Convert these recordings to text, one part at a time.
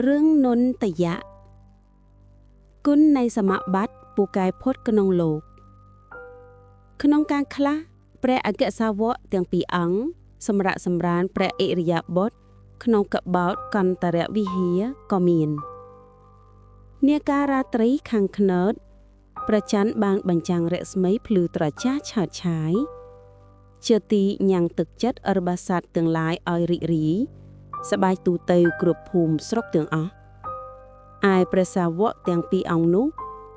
រឿងនន្តយៈគុណនៃសមបត្តិពូកែផុតក្នុងលោក ក្នុងការខ្លះព្រះអគ្គសាវកទាំងពីរអង្គសម្រាប់សម្រានព្រះឥរិយាបថក្នុងកបោតកន្តរវិហារក៏មាននាការរាត្រីខាងខ្នើតព្រះច័ន្ទបានបញ្ចាំងរស្មីភ្លឺត្រចះឆើតឆាយ ជាទីញ៉ាំងទឹកចិត្តរបស់សត្វទាំងឡាយឲ្យរីករាយសប្បាយទូទៅគ្រប់ភូមិស្រុកទាំងអស់ឯព្រះសាវកទាំងពីរអង្គនោះ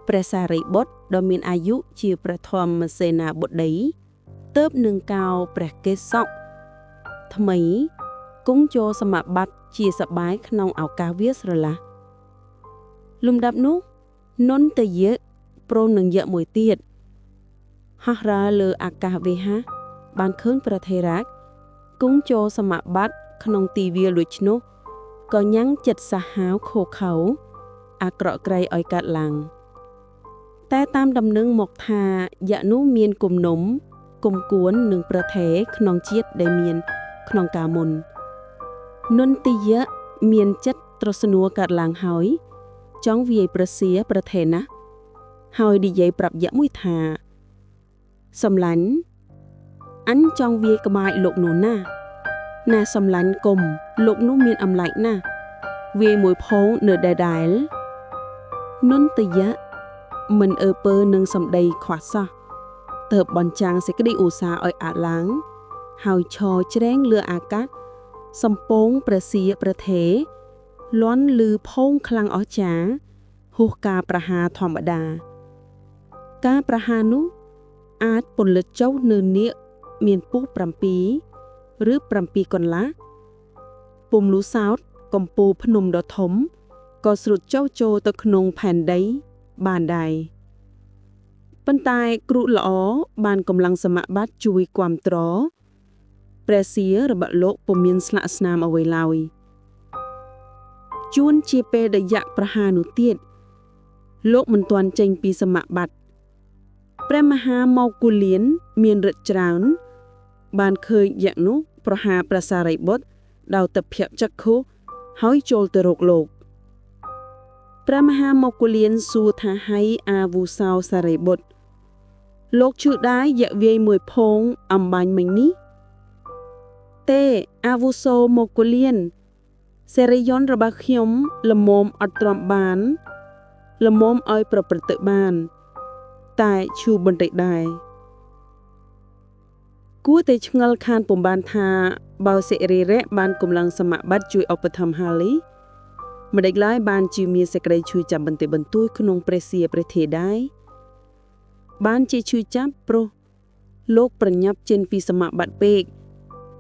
ព្រះសារីបុត្រដ៏មានអាយុជាព្រះធម្មសេនាបតីទើបនឹងកោរព្រះកេសកថ្មីគង់ចូលសមបត្តិជាសប្បាយក្នុងឱកាសវាស្រឡះលំដាប់នោះនន្តយៈព្រមនឹងយៈមួយទៀតហោះហើរលើអាកាសវេហា បានឃើញព្រះថេរៈគង់ចូលសមបត្តិក្នុងទីវាលដូច្នោះក៏ញ៉ាំងចិត្តសាហាវឃោរឃៅអាក្រក់ក្រៃឲ្យកាត់ឡើង តែតាមដំណឹងមកថាយៈនោះមានគំនុំគំគួននឹងព្រះថេរក្នុងជាតិដែលមានក្នុងកាលមុន នន្ទយៈមានចិត្តត្រស្នួកាត់ឡើងហើយ ចង់វាយប្រសៀព្រះថេរណាស់ហើយនិយាយប្រាប់យៈមួយថាសំឡាញ់អញចង់វាយក្បាចលោកនោះណាស់ណាសំឡាញ់គុំលោកនោះមានអំឡាចណាស់វាយមួយផងនៅដដែលនន្ទយៈមិនអើពើនឹងសម្ដីខ្វះសោះទើបបញ្ចាំងសេចក្តីឧស្សាហ៍ឲ្យអាតឡើង ហើយឈរច្រែងលើអាកាសសំពងព្រះសៀព្រះថេរលាន់លឺផោងខ្លាំងអស្ចារ្យហួសការប្រហារធម្មតា ការប្រហារនោះអាចពន្លត់ចុះនៅនាគមានពោះ7ឬ7កន្លះពុំលូសោតកំពូលភ្នំដ៏ធំក៏ស្រុតចុះចូលទៅក្នុងផែនដីបានដែរប៉ុន្តែគ្រូល្អបានកម្លាំងសមបត្តិជួយគាំទ្រព្រះសៀរបស់លោកពុំមានស្លាកស្នាមអ្វីឡើយជួនជាពេលដែលយៈប្រហារនោះទៀតលោកមិនទាន់ចេញពីសមបត្តិព្រះមហាមោគលានមានឫទ្ធិច្រើន បានឃើញយៈនោះប្រហារព្រះសារីបុត្រដោយទិព្វចក្ខុហើយចូលទៅរកលោកព្រះមហាមោគលានសួរថាហៃអាវុសោសារីបុត្រលោកឈឺដែរយៈវាយមួយផោងអំបាញ់មិញនេះទេអាវុសោមោគលានសេរីយន្តរបស់ខ្ញុំល្មមអត់ទ្រាំបានល្មមឲ្យប្រព្រឹត្តទៅបាន តែឈឺបន្តិចដែរគួរតែឆ្ងល់ខានពុំបានថាបើសិរីរៈបានកម្លាំងសមបត្តិជួយឧបត្ថម្ភហាលីម្ដេចឡើយបានជាមានសេចក្តីឈឺចាប់បន្តិចបន្តួចក្នុងព្រះសៀព្រះធេដែរបានជាឈឺចាប់ព្រោះលោកប្រញាប់ចេញពីសមបត្តិពេក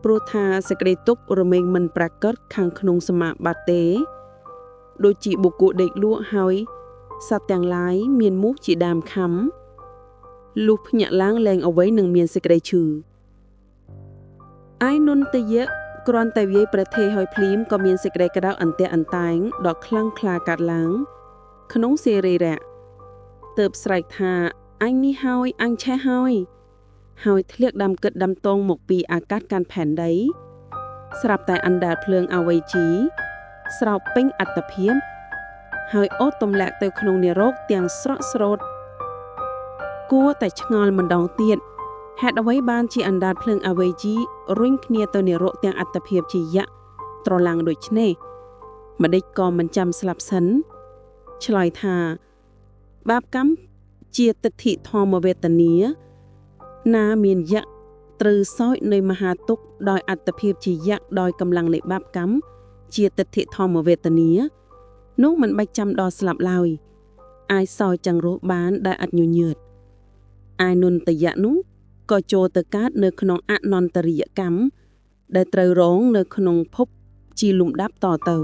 ព្រោះថាសេចក្តីទុក្ខរមែងមិនប្រាកដខាងក្នុងសមបត្តិទេដូចជាបុគ្គលដេកលក់ហើយសត្វទាំងឡាយមានមូសជាដើមខំលុះភ្ញាក់ឡើងលែងអ្វីនឹងមានសេចក្តីឈឺឯនន្តយៈគ្រាន់តែវាយប្រទេឲ្យភ្លាមក៏មានសេចក្តីក្តៅអន្ទះអន្តែងដ៏ខ្លាំងក្លាកាត់ឡើង ក្នុងសេរីរៈទើបស្រែកថាអញនេះហើយអញឆេះហើយហើយធ្លាក់ដាំគិតដាំតងមកពីអាកាសកាន់ផែនដីស្រាប់តែអណ្ដាតភ្លើងអវេជីស្រោបពេញអត្តភាពហើយអូសទម្លាក់ទៅក្នុងនិរោគទាំងស្រក់ស្រោតគួរតែឆ្ងល់ម្ដងទៀតហេតុអ្វីបានជាអណ្ដាតភ្លើងអវេជីរុញគ្នាទៅនិរោគទាំងអត្តភាពជាយៈត្រឡាំងដូចនេះម្ដេចក៏មិនចាំស្លាប់សិនឆ្លើយថាបាបកម្មជាទិដ្ឋិធម្មវេទនាណាមានយៈត្រូវសោយនៃមហាទុក្ខដោយអត្តភាពជាយៈដោយកម្លាំងនៃបាបកម្មជាទិដ្ឋិធម្មវេទនានោះមិនបាច់ចាំដល់ស្លាប់ឡើយអាចសោយចង្រោះបានដោយអត់ញញើតឯនន្តយៈនោះក៏ចូលទៅកើតនៅក្នុងអនន្តរិយកម្មដែលត្រូវរងនៅក្នុងភពជាលំដាប់តទៅ